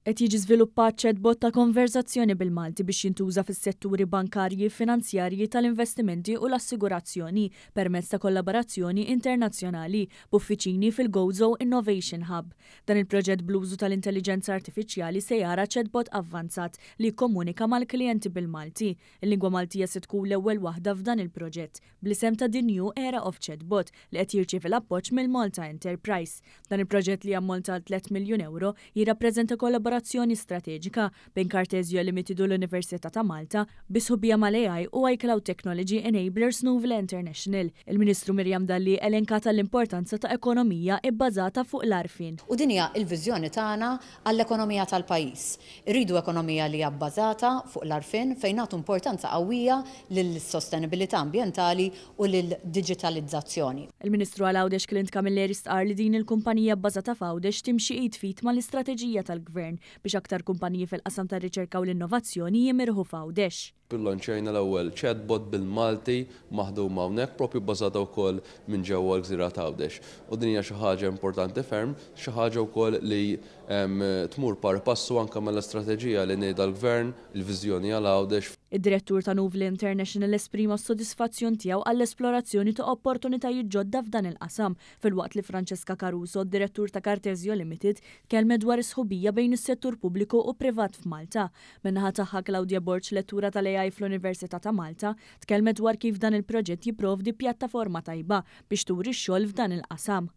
Qed jiġi żviluppat chatbot ta' konverżazzjoni bil-Malti biex jintuża fis-setturi bankarji, finanzjarji, tal-investimenti u l-assigurazzjoni permezz ta' kollaborazzjoni internazzjonali b'uffiċini fil-Gozo Innovation Hub. Dan il-proġett bl-użu tal-intelliġenza artifiċjali se jara chatbot avvanzat li jikkomunika mal-klijenti bil-Malti. Il-lingwa Maltija se tkun l-ewwel waħda f'dan il-proġett, bl-isem ta' The New Era of Chatbot li qed jirċievi l-appoġġ mill-Malta Enterprise. Dan il-proġett li jammonta għal 3 miljun ewro jirrappreżenta kollaborazzjoni strateġika bejn Cartesio Limited u l-Università ta' Malta bi sħubija mal-AI u iCloud Technology Enablers Nouvle International. Il-Ministru Miriam Dalli elenkat għall-importanza ta' ekonomija ibbażata fuq l-għarfien. U din hija l-viżjoni tagħna għall-ekonomija tal-pajjiż. Irridu ekonomija li hija bbażata fuq l-għarfien fejn nagħtu importanza qawwija lill-sostenibilità ambjentali u lill-diġitalizzazzjoni. Il-Ministru għal Għawdex Clint Camilleri stqarr li din il-kumpanija bbażata f'Għawdex timxi id f'id mal-istrateġija tal-Gvern biex aktar kumpaniji fil-qasam tar-riċerka u l-innovazzjoni jimirħu f'Għawdex. Illanċjajna l-ewwel chatbot bil-Malti maħduma hawnhekk, propju bbażata wkoll minn ġewwa l-gżira t'Għawdex. U din hija xi ħaġa importanti ferm, xi ħaġa wkoll li tmur par passu anke mal-istrateġija li nieda l-Gvern, il-viżjoni għal Għawdex. Id-Direttur ta' Nouvle International esprima s-sodisfazzjon tiegħu għall-esplorazzjoni ta' opportunitajiet ġodda f'dan il-qasam, filwaqt li Francesca Caruso, Direttur ta' Cartesio Limited, tkellmet dwar is-sħubija bejn is-settur pubbliku u privat f'Malta. Min-naħa tagħha Claudia Borg, lettura tal-AI fl-Università ta' Malta, tkellmet dwar kif dan il-proġett jipprovdi pjattaforma tajba biex turi x-xogħol f'dan il-qasam.